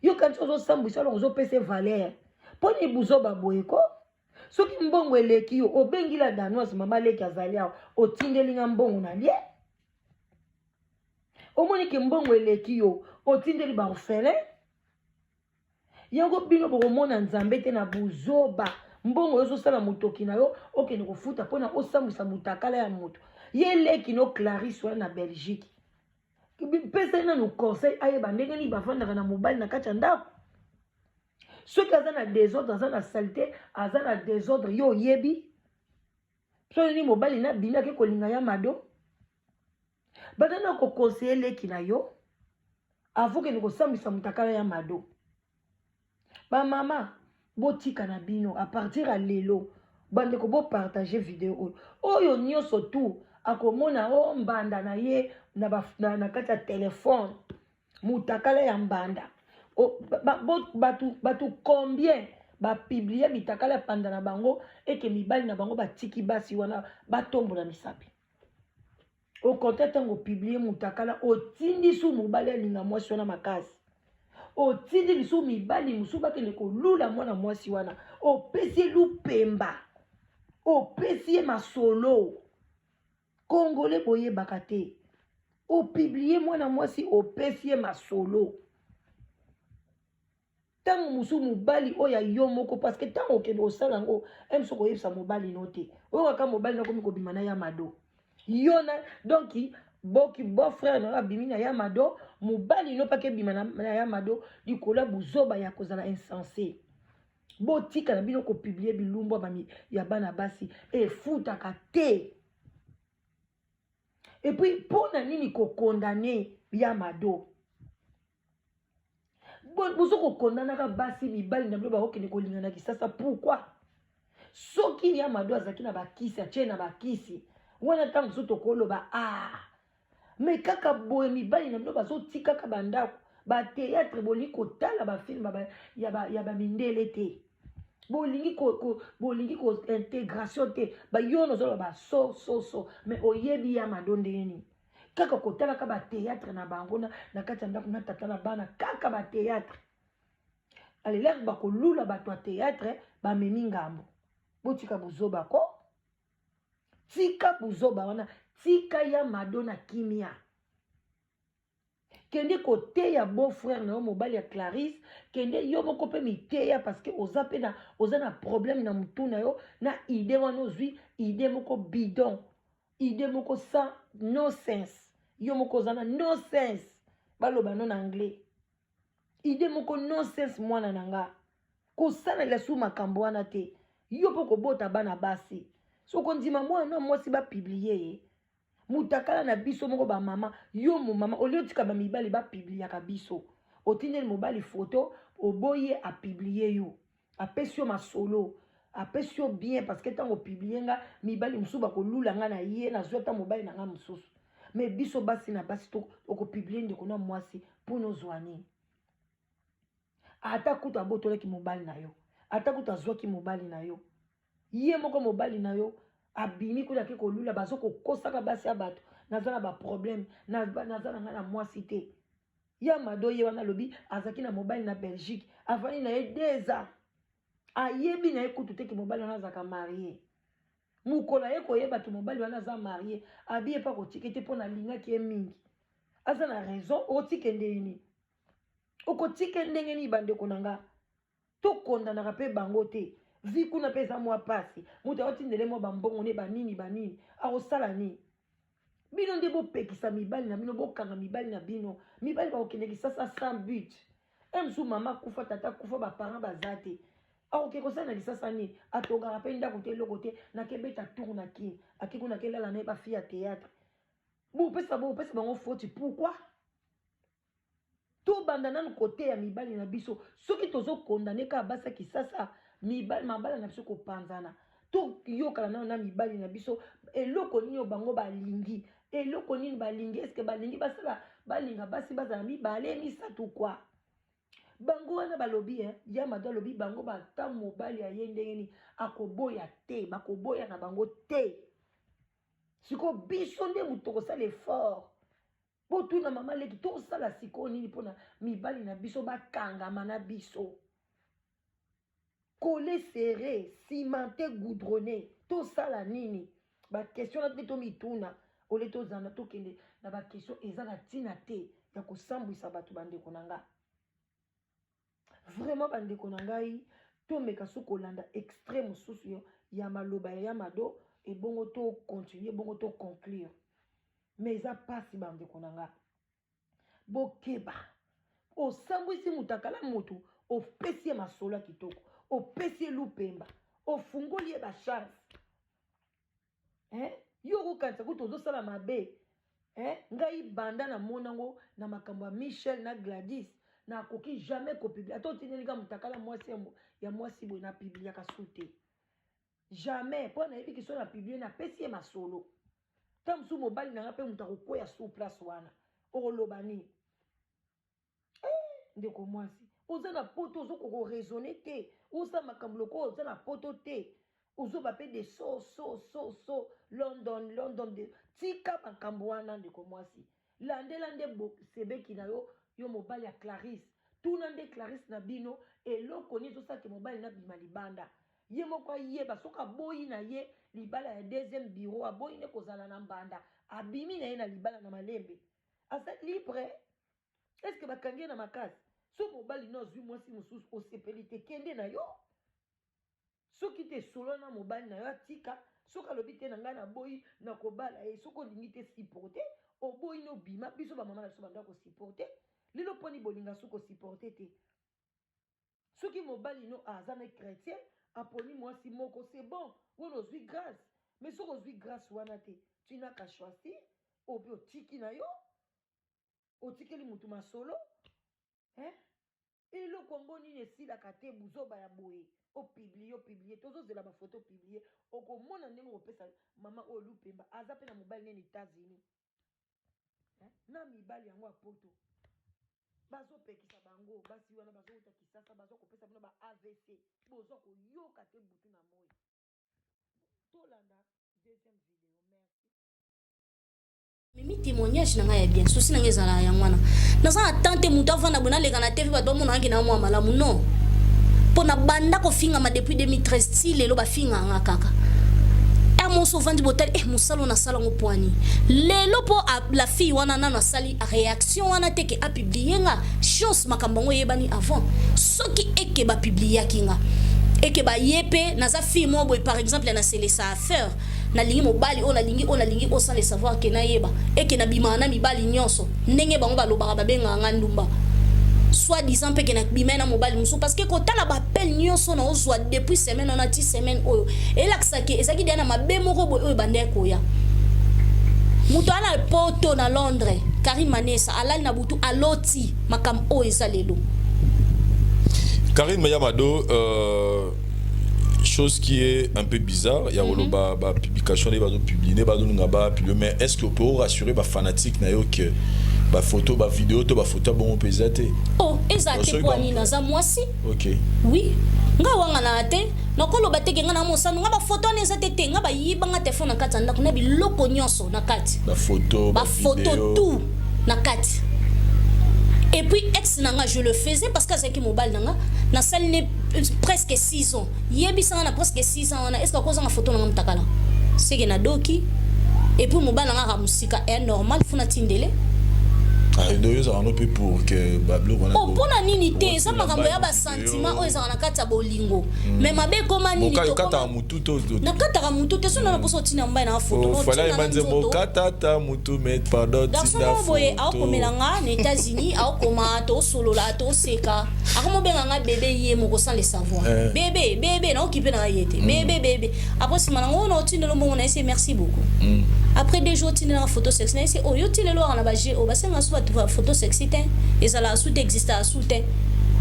Yo kanisi ozosambwisa alors ozopesa valeur. Mpo ni buzoba boye ko? Soki mbongo eleki yo obengi la danoise, mama leki azali awa, otindeli nga mbongo na lie. Omoni ke mbongo eleki yo, otindeli ba orphelin. Yango bino bokomona Nzambe te na buzoba. Mbongo yo ozosala motoki na yo okende kofuta mpona osambwisa mutakala ya moto. Ye leki no Clarisse wana na Belgique, pesa ye nanu conseil ayeba ndenge nini bafandaka na mobali na kati ya ndako. Soki aza na desordre, aza na salite, aza na desordre, yo oyebi soki nini mobali na bimi ake kolinga ya Mado. Banda na kokonseye leki na yo avant kende kosambwisa mutakala ya Mado. Bamama botika na bino a partir ya lelo. Bandeko, bopartage video oyo. Oyo nyonso tu akomona o mbanda na ye na kati ya telefone, mutakala ya mbanda. Bato combien bapublier mitakala ya panda na bango eke mibali na bango batiki basi wana batombola misapi? Au contraire, ntango opublier mutakala, otindi su mobali alinga mwasi wana makasi, otindi lisusu mibali mosusu bakende kolula mwana mwasi wana, opesi ye lupemba, opesi ye masolo. Congolais boyebaka te, opublier mwana mwasi, opesi ye masolo. Ntango mosusu mobali oyo ya yo moko, parce que ntango okende kosala yango mosusu koyebisa mobali no te, oyo kaka mobali nakomi kobima na ya Mado, yo na donc boki beau frère na yo abimi na ya Mado, mobali no mpaka ebima na ya Mado likolo ya buzoba ya kozala insensé. Botika na bino kopublier bilumbu ya bana basi, efutaka te. Et puis mpo na nini kocondamner ya Mado? Bozo kokondanaka basi, mibali na bino bakokende kolinga na Kisasa, pourquoi? Soki ya Mado azalaki na bakisi, atie na bakisi wana, ntango mosusu tokoloba ah, mais kaka boye mibali na bino bazotikaka bandako, bathéâtre, bolingi kotala bafilm ya bamindele te, bolingi ko intégration te. Bayo nozoloba baso so so, mais oyebi ya Mado ndenge nini? Kaka kotalaka bathéâtre na bango na kati ya ndako na tata na bana, kaka bathéâtre. Alelaki bakolula bato ya théâtre, bamemi ngambo. Botika buzoba ko, tika buzoba wana, tika ya Mado na kimia. Kende koteya beau frère na yo, mobali ya Clarisse. Kende yo moko mpe miteya, parce que oza mpe na oza na problème na motu na yo na idée wana. Ozwi idée moko bidon, idée moko sans no sens. Yo moko oza na no sense, baloba no na anglais, idée moko no sense. Mwana na nga, kosalela su makambo wana te. Yo mpo kobota bana basi, soki ondima mwana mwasi bapublier ye mutakala na biso moko bamama, yo momama olie otika bamibali bapubliaka biso. Otindeli mobali foto, oboyi ye apublier yo, apesi yo masolo, apesi yo bien, parce que ntango opublier nga, mibali mosusu bakolula nga na ye, nazwi ata mobali na nga mosusu. Mais biso basi na basi, okopublier ndeko na mwasi mpona ozwa nini? Ata kutu abotolaki mobali na yo, ata kutu azwaki mobali na yo, ye moko mobali na yo abimi kuna, ake kolula. Bazo kokosaka basi ya bato. Naza na baproblème, naza na ngai na mwasi te. Ya Mado ye wana alobi azalaki na mobali na Belgique, avandi na ye 2 ans, ayebi na ye kutu te ke mobali wana azalaka marié. Mokolo aye koyeba ke mobali wana aza marié, abi ye mpe akotika te mpo nalingaki ye mingi. Aza na raison. Otike ndenge nini? Okotika ndenge nini? Bandeko na nga, tokondanaka mpe bango te. Vi kuna mpe eza mwa pasi, moto aotindele mwa bambongo ne banini banini, akosala nini? Bino nde bopekisa mibali na bino, bokanga mibali na bino. Mibali bakokende Kisasa sans but. E mosusu mama akufa, tata akufa, baparent baza te, akoke kosala na Kisasa nini? Atongaka mpe ndako te, eloko te. Nakebeta tour na Kini, ake kuna, akelala na ye bafille ya théâtre. Bopesa bango foti, pourquoi? Tobanda nanu koteya mibali na biso. Soki tozocondamner kaka basi ya Kisasa, mibali mabala na biso kopanzana. Toyokana nano na mibali na biso, eloko nini oyo bango balingi, eloko nini balingi, eske balingi basala, balinga basi bazala mibale, misato kwa. Bango wana balobi eh, ya Mado alobi bango bata mobali aye ndenge nini akoboya te, bakoboya na bango te. Sikoyo biso nde moto tokosala effort. Botuna mama leki, tosala sikoyo nini mpona mibali na biso bakangama na biso? Coller serré, cimenté, goudronné, tosala nini? Ba question na te tomituna, ole tozana tokende na ba question eza na ntina te ya kosambwisa bato. Bandeko na nga, vraiment bandeko na ngai, tomeka so kolanda extrait mosusu ya maloba ya Mado, ebongo tocontinue, ebongo toconclure. Mais eza mpasi, bandeko na nga, bokeba. Osambwisi moto, akala moto, opesi ye masolo ya kitoko, opesi ye lupemba, ofungoli ye bachance, eh? Yo okokanisa kutu ozosala mabe, eh? Ngai banda namona yango na makambo ya Michel na Gladys, nakoki jamais kopublier. Ata otindeli ka motakala mwasi ya mwasi boye, napubliaka su te, jamais, mpo nayebi kiso na publie, napesi ye masolo. Ta mosusu mobali na nga mpe moto akokwea sur place wana, okoloba nini? Eh, ndeko mwasi, oza na poto, ozokoka koraisonner te, osala makambo lokola oza na poto te, ozoba mpe de so so so so London, London de. Tika makambo wana, ndeko mwasi. Landela nde sebeki na yo, yo mobali ya Clarisse. Tuna nde Clarisse na bino, eloko nini ezosalaka mobali nabima libanda? Ye moko ayeba. Soki aboyi na ye libala ya deuxième bureau, aboyi nde kozala na mbanda, abimi na ye na libala na malembe, aza libre. Est-ce bakangi ye na makasi? So mobali no azwi mwasi mosusu, osepeli te, kende na yo. Soki te, solo na mobali na yo, atika. Soki alobi te na ngai naboyi nakobala ye, soki olingi te, supporte. Oboyi no, bima. Biso bamama na biso banda kosupporter, lelo mponi bolinga soki kosupporter te? Soki mobali no aza na chrétien, aponi mwasi moko, c'est bon, wana ozwi grâce. Mais soki ozwi grâce wana te, tinaka choisir oyo mpe otiki na yo, otikeli mutu masolo, eh? Eloko yango nini esilaka te? Buzoba ya boye, opublier, opublier, tozozela bafoto publier, okomona ndenge okopesa mama oyo lupemba. Aza mpe na mobali nini États-Unis, eh? Na mibali yango ya poto bazopekisa bango basi wana bazowuta Kisasa, baza kopesa bino ba AVC, bozwa koyoka te butu na moi. Tolanda deuxième vidéo, merci. Memi témoignage na ngai ya bien. Souci na ngai ezalaka yango wana. Naza na tante moto avanda boye, naleka na TV, bato bamona ngai na mwa malamu. Non, mpo na banda kofingama depuis 2013 ti lelo, bafingaka nga kaka. Ere moso ovandi, botali eh, mosala oyo nasala yango pwani lelo mpo la fille wana nano asali réaction wana te ke apublier nga. Chance makambo yango eyebani avant. Soki eke bapubliaki nga, eke baye mpe naza fille moko boye, par exemple naselesa affaire, nalingi mobali oyo, nalingi oyo, nalingi oyo, sans le savoir ke nayeba eke nabimaka na mibali nyonso ndenge bango balobaka, babengaka nga ndumba, soit disant mpe ke nabimai na mobali mosusu. Parce que kotala baappel nyonso na ozwa depuis semaine wana ti semaine oyo, elakisaki ezalaki deya na mabe moko boye oyo ebandaki koya. Moto aza na poto, na Londres, Karine Manesa, alali na butu, aloti makambo oyo eza lelo. Karine Mayamado, chose qui est un peu bizarre, il y a ba, ba publication ba publier, ba ba publier, mais est-ce que peut rassurer ba fanatique na yo que ba photo, ba vidéo to ba photo bon pesa te? Oh, eza te. Po nini? Naza mwasi. Oui, nga wanga na te, nakoloba te ke nga na mosano. Nga bafoto wana eza te te. Nga bayibanga telefone na kati ya ndako na biloko nyonso na kati. Bafoto? Bafoto, tout na kati. Et puis ex na nga, je le faisais parce que azalaki mobali na nga, nasali ne presque 6 ans. Yebisanga, na presque 6 ans wana, est ce que akozanga photo na nga mutakala? Seke nadoki. Et puis mobali na nga aka mosika, est normal funa tindele. Ah, oyo ezalaka no mpe pour que babiloko wana. Oh, mpona nini te? Eza makambo ya basentiment oyo ezalaka na kati ya bolingo. Mais mabe ekoma nini? Okataka mutu to? Nakataka mutu te. So nana mposa otinda mobali na foto. Fala yemba nzembo okatata mutu, mais pardon. Garçon moko boye aokomela nga na États-Unis, aokoma, tosolola, toseka, akomobenga nga bébé, ye moko sans le savoir. Bébé, bébé, naokipe na ye te. Bébé, bébé. Après nsima nango oyo na otindela mbongo na ye, se merci beaucoup. Après 2 jours, otindelanga photo sexy na ye, se oyo otilelo waka na baje oyo basenga so bato photo sexy te, ezalaka su te, existaka su te.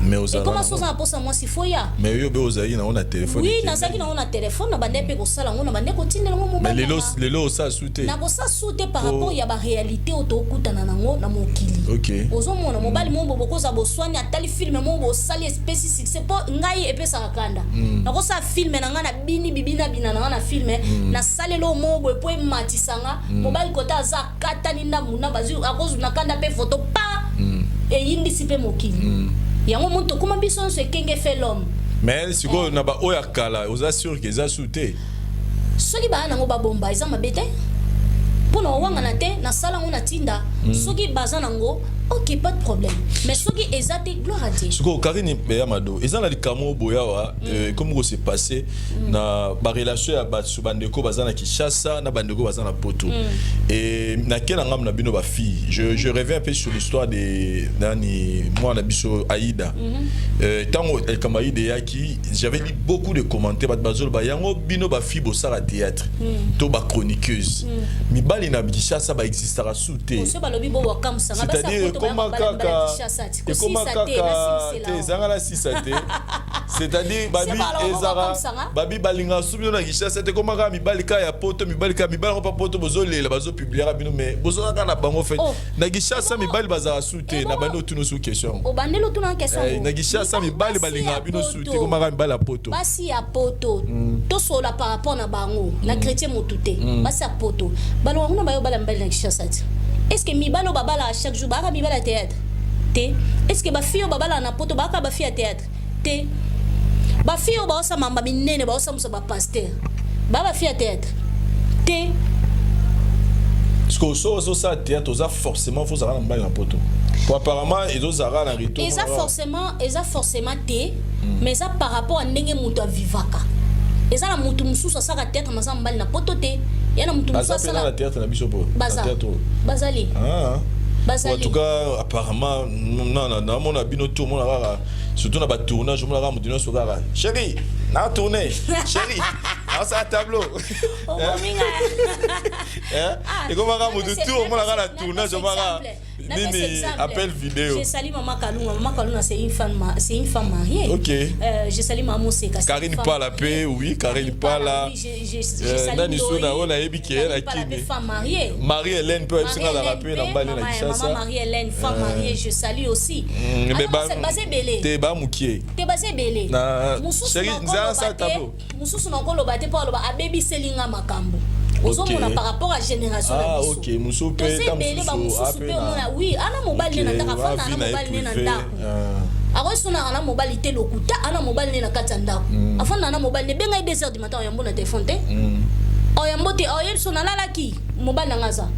Mais ekoma so oza na mposa mwasi fo ya. Mais yo mpe ozalaki nango na telefone? Oui, nazalaki nango na telefone, na bande mpe kosala yango, na bande kotindela yango mobali. Lelo, lelo osala su te? Nakosala su te par rapport ya baréalité oyo tokutana nango na mokili. Ozomona mobali moko bokoza boswani, atali film moko bosali, espesi succès. Mpo ngai epesaka kanda, nakosala film na ngai, na bini bibina bina na ngai na film, nasaleli oyo moko boye mpo ematisanga. Mobali kota aza akatani ndambu na bazwi, akozwa na kanda mpe foto pa eyindisi mpe mokili yango. Moto tokóma biso nyonso ekenge fait l'homme. Mais sikoyo na baoyo ya kala, oza sûr ke eza su te? Soki baya nango babomba, eza mabe te mpona owangana te. Nasala yango, natinda. Soki baza nango, ok, pas de problème, mais soki eza te, gloire à Dieu. Sikoyo Karine ya Mado, eza na likambo oyo boye awa ekomi kose passer na barelation ya bato, bandeko baza na Kinshasa na bandeko baza na Poto. Et nake na ngambo na bino bafille, je reviens un peu sur l'histoire de nani, mwana biso Aïda. Ntango likambo Aïda eyaki, j'avais lu beaucoup de commentaires, bato bazoloba yango: bino bafille bosala théâtre to bachroniqueuse, mibali na Kinshasa baexistaka su te. So balobi bo wakamusanga. C'est-à-dire ekoma kaka te, ezanga na sisa te. C'est-à-dire babi ezaka babi balingaka su bino na Kinshasa te, ekoma kaka mibali kaka ya Poto, mibali kaka mibali yango mpa Poto. Bozolela, bazopubliaka bino, mais bozonga kaka na bango. Fait na Kinshasa mibali bazalaka su te. Na bandi otuna su question. Obandeli otuna question. Na Kinshasa mibali balingaka bino su te, ekoma kaka mibali ya Poto. Basi ya Poto, tosola par rapport na bango na chrétien motu te. Basi ya Poto balonga kuna, bayo bala mibali na Kinshasa te. Est ce que mibali oyo babalaka chaque jour bayaka mibali ya théâtre te? Est ce que bafille oyo babalaka na Poto bayaka bafille ya théâtre te? Bafille oyo baosamamba minene, baosambusa bapasteur, baa bafille ya théâtre te. Parce que so ozosala théâtre, oza forcément faut ozala na mobali na Poto? Po apparemment ezozala na retour. Eza forcément te, mais eza par rapport a ndenge moto avivaka. Eza na motu mosusu asalaka théâtre, maza mobali na Poto te. Ya na motu mosusu asala na théâtre na biso po. Baza, bazali. Ah. Bazali. En tout cas, apparemment non, namona bino to omona kaka, surtout na batournage, omona kaka motu nyonso kaka: chéri, na tourné, chéri, naosala tableau. Ekomaka motu tout omonaka na tournage, omonaka nini, appel vidéo. Je salue Maman Kalunga. Maman Kalunga, c'est une femme mariée. Je salue Maman Seka. Karine Pala pe, oui, Karine Pala. Oui, je salue. Nani so na oyo nayebi ke ye na Kini. Femme mariée. Marie-Hélène pe ayebisinga azalaka pe na mobali na Kinshasa. Maman Marie-Hélène, femme mariée, je salue aussi. Mais baza ebele. Te, ba mukie. Te, baza ebele. Na chéri, nzala sa tableau. Mosusu na okoloba te mpo aloba abebiseli nga makambo. Ozomona par rapport à génération na biso. Ok, mosusu mpe ebele, bamosusu mpe omona, oui, ana mobali ne na ndako, afanda na mobali ne na ndako, akosonaka na mobali te, lokuta. Ana mobali ne na kati ya ndako, afanda na mobali ne. Bengai 2 heures du matin, oyambo na telefone te, oyambo te, oyebi so nalalaki, mobali nanga aza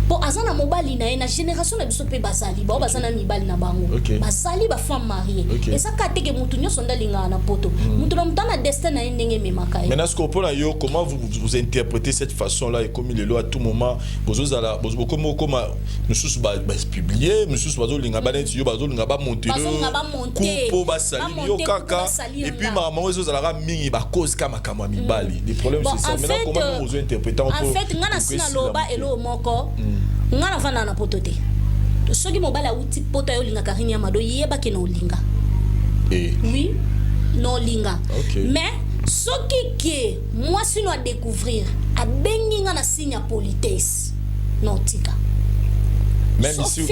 po aza na mobali na ye. Na génération na biso mpe bazali bao baza na mibali na bango, bazali bafemme mariée. Eza kaka teke motu nyonso nde alingaka na Poto. Motu na motu ana destin na ye ndenge ememaka ye. Maintenant, ce qu'on na yo, comment vous, vous interprétez cette façon là ekomi lelo, à tout moment bozozala, bokomi okoma mosusu bapublie, mosusu bazolinga baneti yo, bazolinga bamonte bamonte mpo basali yo kaka. Et puis makambo yango ezozalaka mingi bacause ka makambo ya mibali. Le problème, c'est ça. Maintenant, comment vous interprétez? En fait, nga na sina loba eloko moko. Nga navanda na Poto te. Soki mobali awuti Poto, ayo olinga Karine ya Mado, yebaki na olinga. Oui, na olinga. Mais soki ke mwasi no adécouvrir, abengi nga na signe ya politesse, na otika. Même si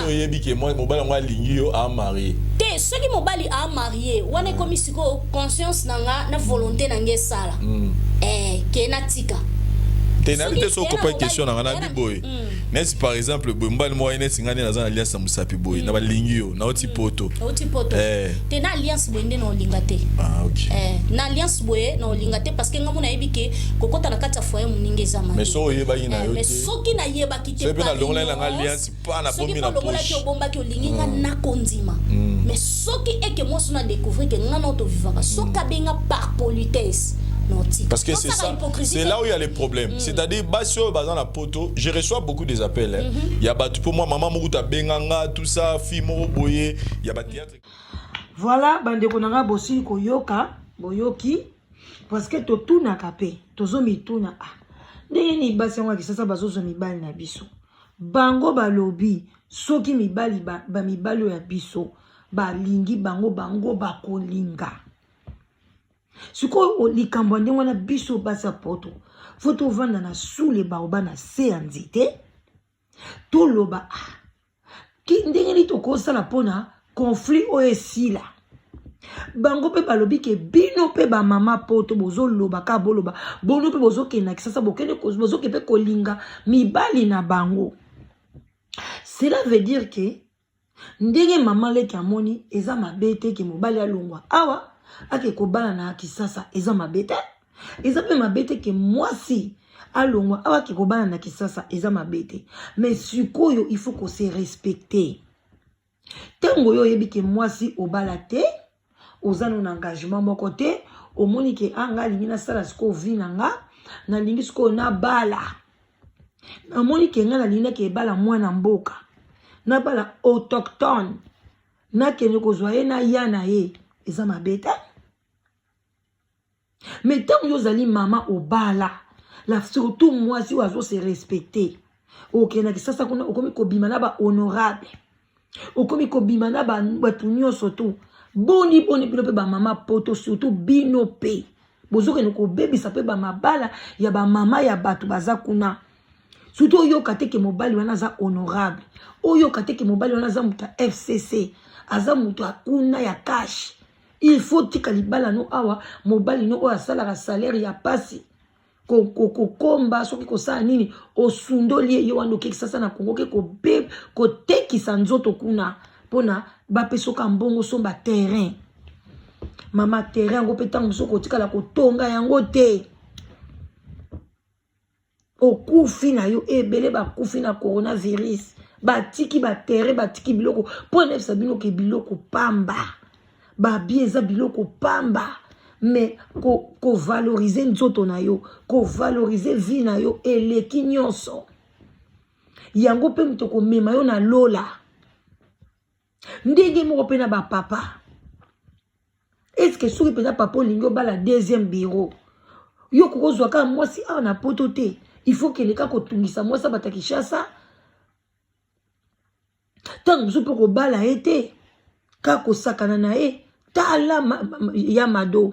oyebi ke mobali yango alingi yo, amarié? Te, soki mobali amarié, wana ekomi sikoyo conscience na nga na volonté na nga esala ke natika. Te, nayebi te soki okopa question na nga. Nayebi boye, neti par exemple boye, mobali moko aye, neti ngai nde naza na alliance ya mosapi boye, na balingi yo, nauti Poto. Outi Poto. Te, na alliance boye nde na olinga te. Ah, ok. Na alliance boye na olinga te, parce que nga mo nayebi ke kokɔta na kati ya foyer moninga eza mabe. Mais soki oyebaki na yo te? Mais soki nayebaki te, soki mpe nalongolaki nanga alliance pa na soki bomi na olongolaki, poche. Obombaki, olingi nga, nakondima. Mais soki eke mwasi na découvrir ke nga na tovivaka, soki abenga par politesse, notika. Parce que c'est ça, c'est là où il y a les problèmes. C'est-à-dire, basi oyo baza na Poto, je reçois beaucoup des appels. Hein. Il y a bato, pour moi, maman moko abenganga, tout ça, fille moko boye, il y a ba théâtre. Voilà, bandeko na nga, bosili koyoka, boyoki, parce que totunaka mpe tozomituna: ah, ndenge nini basi yango ya Kisasa bazozwa mibali na biso? Bango balobi soki mibali bamibali oyo ya biso. Balingi bango, bango bakolinga. Sikoyo likambo ya ndenge wana, biso basi ya poto fo tovanda na sule baoba na se ya nzete, toloba ah, ndenge nini tokosala mpona conflit oyo esila. Bango mpe balobi ke bino mpe bamama poto bozoloba kaka boloba, bono mpe bozokende na Kisasa, bozoke mpe kolinga mibali na bango. Cela veut dire que ndenge mama leki amoni eza mabe te ke mobali alongwa awa ake kobala na Kisasa, eza mabe te. Eza mpe mabe te ke mwasi alongwa awa ake kobala na Kisasa, eza mabe te. Mais sikoyo il faut kose respecter. Ntango oyo oyebi ke mwasi obala te, oza no na engagement moko te, omoni ke a nga alingi nasala sikoyo vie na nga, nalingi sikoyo nabala, namoni ke nga nalingi nake ebala mwana mboka, nabala autochtone, nakende kozwa ye na ya na ye, eza mabe te. Mais ntango yo ozali mama obala la, surtout mwasi oyo azose respecter, okende na Kisasa kuna, okomi kobima na bahonorable, okomi kobima na bato nyonso tu. Boni boni bino mpe bamama poto, surtout bino mpe bozokende kobebisa mpe bamabala ya bamama ya bato baza kuna. Surtout oyoka te ke mobali wana aza honorable, oyoka te ke mobali wana aza moto ya FCC, aza moto ya kuna ya cash. Il faut tika libala no awa, mobali no oyo asalaka salaire ya pasi, kokomba soki kosala nini, osundoli ye, ye wana okeki sasa na Kongo, oke kotekisa nzoto kuna mpona bapesoka mbongo, somba terrain. Mama, terrain yango mpe ntango mosusu kotikala kotonga yango te, okufi na yo. Ebele bakufi na coronavirus, batiki baterrain, batiki biloko. Mpo nayebisa bino ke biloko pamba, babi eza biloko pamba, mais kovalorize ko nzoto na yo, kovalorize vie na yo eleki nyonso. Yango mpe moto komema yo na lola. Ndenge moko mpe na bapapa, eske soki mpenza papa olingi obala deuxième bureau, yo kokozwa kaka mwasi awa na poto te, il faut kende kaka kotungisa mwasi abata Kinshasa. Ntango mosusu mpe kobala ye te, kaka kosakana na ye. Tala ya Mado,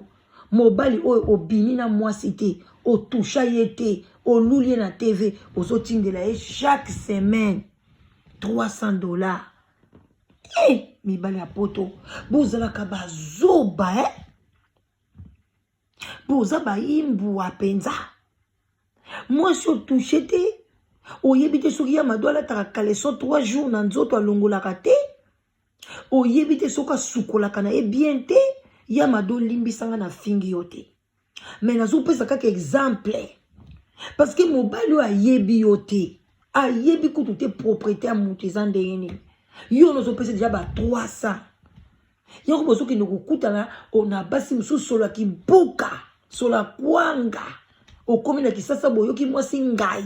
mobali oyo obimi na mwasi te, otusha ye te, oluli ye na TV, ozotindela ye chaque semaine $300. Eh, mibali ya poto bozalaka bazoba, eh? Boza bayimbwa mpenza. Mwasi otushe te, oyebi te soki ya Mado alataka caleçon 3 jours na nzoto, alongolaka te, oyebi te soki asukolaka na ye bien te. Ya Mado, limbisanga na fingi yo te, mais nazopesa kaka exemple, parce que mobali oyo ayebi yo te, ayebi kutu te propriété ya moto eza ndenge nini. Yo nozopesa deja ba 300, yango bozokende kokutana na basi mosusu, solo ya kimpuka, solo ya kwanga. Okomi na Kisasa, boyoki mwasi ngai.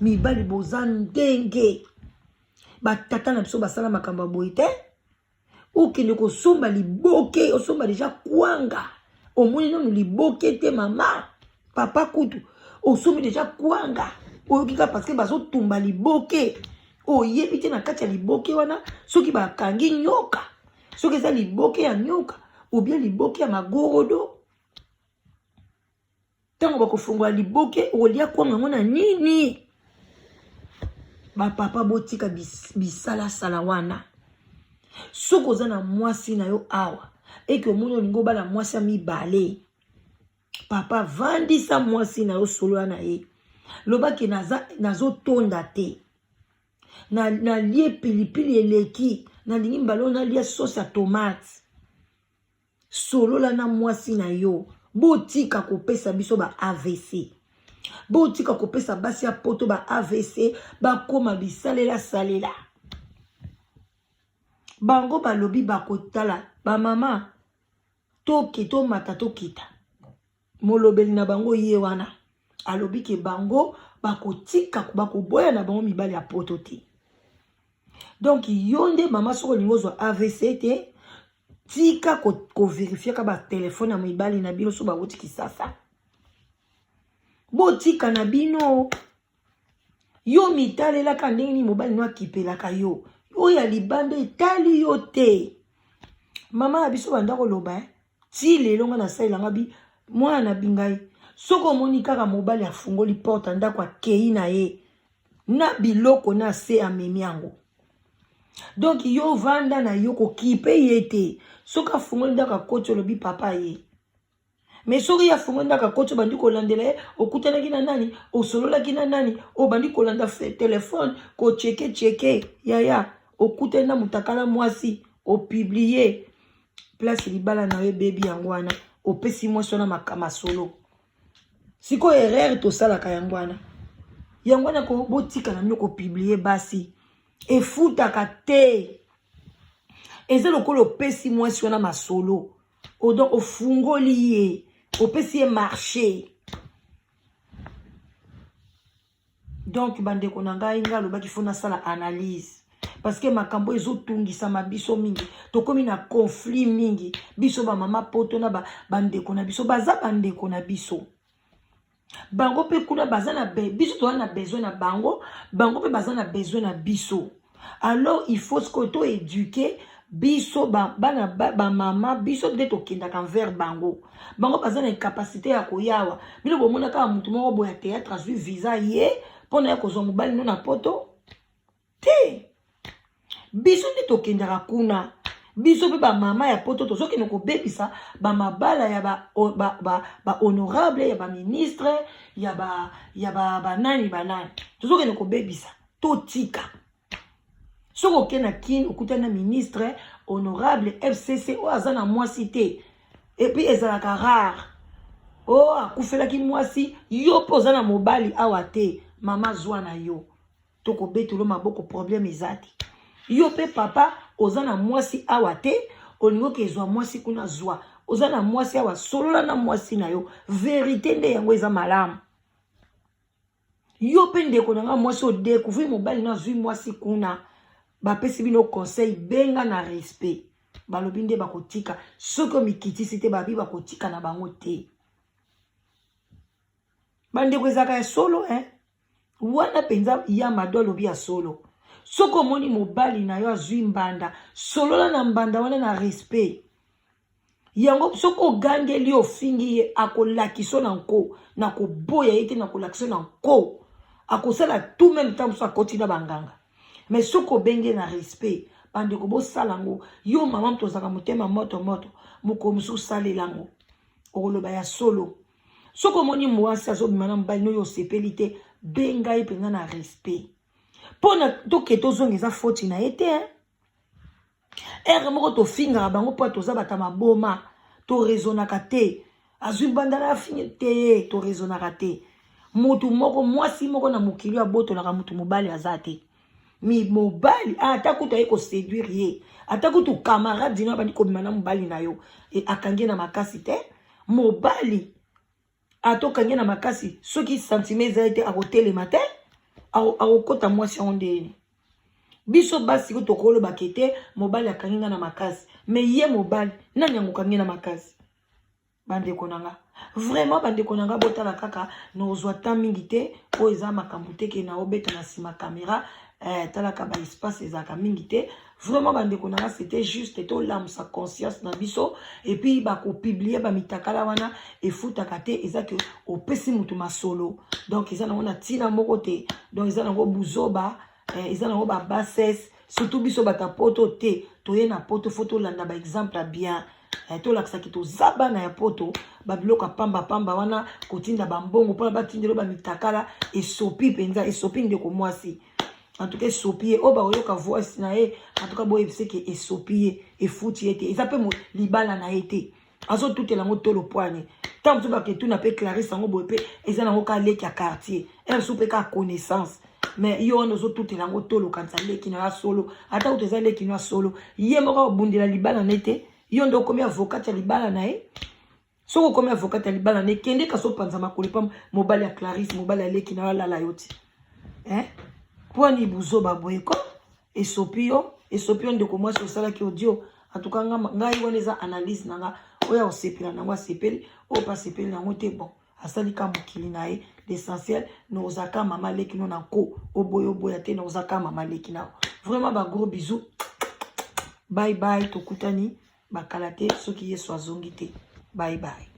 Mibali boza ndenge batata na biso basala makambo ya boye te. Okende kosomba liboke, osomba deja kwanga, omoni nanu liboke te. Mama, papa kutu osombi deja kwanga, oyoki kaka parce que bazotumba liboke, oyebi te na kati ya liboke wana soki bakangi nyoka, soki eza liboke ya nyoka ou bien liboke ya magorodo. Ntango bakofungola liboke, okolia kwanga yango na nini? Bapapa, botika bisalasala wana. Soki oza na mwasi na yo awa, eke omoni olingi obala mwasi ya mibale, papa, vandisa mwasi na yo, solola na ye, lobaki nazotonda te, nalie pilipili eleki, nalingi mbala oyo nalia sauce ya tomate. Solola na mwasi na yo. Botika kopesa biso ba AVC, botika kopesa basi ya poto ba AVC, bakóma bisalela salela. Bango balobi bakotala bamama, toke tomata tokita. Molobeli na bango ye wana alobi ke bango bakotika, bakoboya na bango mibali ya poto te. Donc yo nde mama, soki olingi ozwa AVC te, tika kovérifiaka batelefone ya mibali na bino so bawuti Kisasa. Botika na bino. Yo mitalelaka ndenge nini mobali no akipelaka yo. Oyo ya libanda etali yo te. Mama na biso banda koloba eh? Ti lelo nga nasalela nga bi mwana na bingai soki omoni kaka mobali afungoli porte ndako akei na ye na biloko na se amemi yango. Donc yo vanda na yo kokipe ye te. Soki afungoli ndako akoti olobi papa ye. Mais soki ye afungoli ndako akoti obandi kolandela ye, okutanaki na nani, osololaki na nani, obandi kolanda telefone kocheke cheke, yaya okutani na mutakala mwasi opublie place libala na yo ebebi yango wana opesi mwasi wana masolo. Sikoyo erreur tosalaka yango wana, yango wana botika na bino kopublie basi efutaka te. Eza lokola opesi mwasi wana masolo, donc ofungoli ye, opesi ye marché. Donc bandeko na ngai, ngai alobaki fo nasala analyse parce que makambo ezotungisama biso mingi, tokomi na conflit mingi biso bamama poto na bandeko na biso, baza bandeko na biso bango mpe kuna baza na biso toza na besoin na bango, bango mpe baza na besoin na biso. Alors il faut sikoyo toéduquer biso bana bamama, biso nde tokendaka envers bango. Bango baza na incapacité ya koyawa. Bino bomona kaka motu moko boye ya théâtre azwi visa ye mpona ya kozwa mobali no na poto te. Biso nde tokendaka kuna, biso mpe bamama ya poto tozokende kobebisa bamabala ya bahonorable, ya baministre, ya banani banani, tozokende kobebisa. Totika. Soki okei na Kine okutani na ministre honorable FCC oyo aza na mwasi te, et puis ezalaka rare oyo akufelaki mwasi, yo mpe oza na mobali awa te, mama zwa na yo tokobetelo maboko, problème eza te. Yo mpe papa oza na mwasi awa te, olingi okezwa mwasi kuna, zwa. Oza na mwasi awa, solola na mwasi na yo, vérité nde yango eza malamu. Yo mpe ndeko na nga mwasi odécouvrir mobali no azwi mwasi kuna, bapesi bino conseil, benga na respect, balobi nde bakotika. Soki omikitisi te, babi bakotika na bango te. Bandeko, ezalaka ya solo eh? Wana mpenza ya Mado alobi ya solo. Soki omoni mobali na yo azwi mbanda, solola na mbanda wana na respect yango. Soki ogangeli, ofingi ye, akolakisa na nko na koboya ye te, na kolakisa na nko, akosala tout même temps mosusu akoti na banganga. Mais soki obenge na respect, bandeko bosala yango. Yo mama moto ozalaka motema moto moto, mokolo mosusu osalela yango, okoloba ya solo. Soki omoni mwasi azobima na mobali noyo osepeli te, benga ye mpenza na respect mpo na toke tozonga. Eza foti na ye te. Ere moko tofingaka bango mpo toza bato ya maboma, toraisonnaka te. Azwi mbanda na afingi te, toraisonnaka te. Motu moko, mwasi moko na mokili oyo abotolaka motu mobali aza te. Mi mobali ata kutu aye koséduire ye, ata kutu camarade dino abandi kobima na mobali na yo, e akangi ye na makasi te. Mobali ata okangi na makasi, soki sentiment eza ye te, akotelema te, akokota mwasi yango ndeni. Biso basi ko tokolobaka ete mobali akangi nga na makasi, mais ye mobali nani yango okangi na makasi? Bandeko na nga, vraiment bandeko na nga, botala kaka, nozwa temps mingi te. Oyo eza makambo te ke naobeta na nsima caméra, talaka baespace ezalaka mingi te. Vraiment bandeko na nga, c'était juste tolamusa conscience na biso. Et puis bakopublier bamitakala wana efutaka te. Eza ke opesi motu masolo, donc eza nango na ntina moko te, donc eza nango buzoba, eza nango babassesse. Surtout biso bato ya poto te, toye na poto, fo tolanda baexemple ya bien, tolakisaki toza bana ya poto. Babiloko ya pambapamba wana, kotinda bambongo mpona batindelo bamitakala, esopi mpenza, esopi ndeko mwasi. En tout cas esopi ye. Oyo bakoyoka voice na ye, en tout cas boyebise ke esopi ye, efuti ye te, eza mpe libala na ye te. Azotutela yango tolo poani. Ntango mosusu baketuna mpe Clarisse yango boye mpe eza nango ka leki ya quartier, mosusu mpe ka connaissance. Mais yo wana ozotutela yango tolo, kanisa leki na yo solo. Ata kutu eza leki no ya solo, ye moko akobundela libala na ye te. Yo nde okomi avocate ya libala na ye. Soki okomi avocate ya libala na ye, kende kasi opanza makolo epa mobali ya Clarisse, mobali ya leki na yo, alala yo ti, eh? Pwani buzoba boye ko? Esopi yo, esopi yo ndeko mwasi osalaki audio. En tout cas ngai wana eza analyse na nga. Oyo akosepela nango asepeli, oyo mpe asepeli nango te, bon. Asali ka mokili na ye. L'essentiel, nakozalaka mama leki no na nko, oboya oboya te, nakozalaka mama leki na. Vraiment, ba gros bisous, bye bye. Tokutani bakala te soki Yesu azongi te. Bye bye.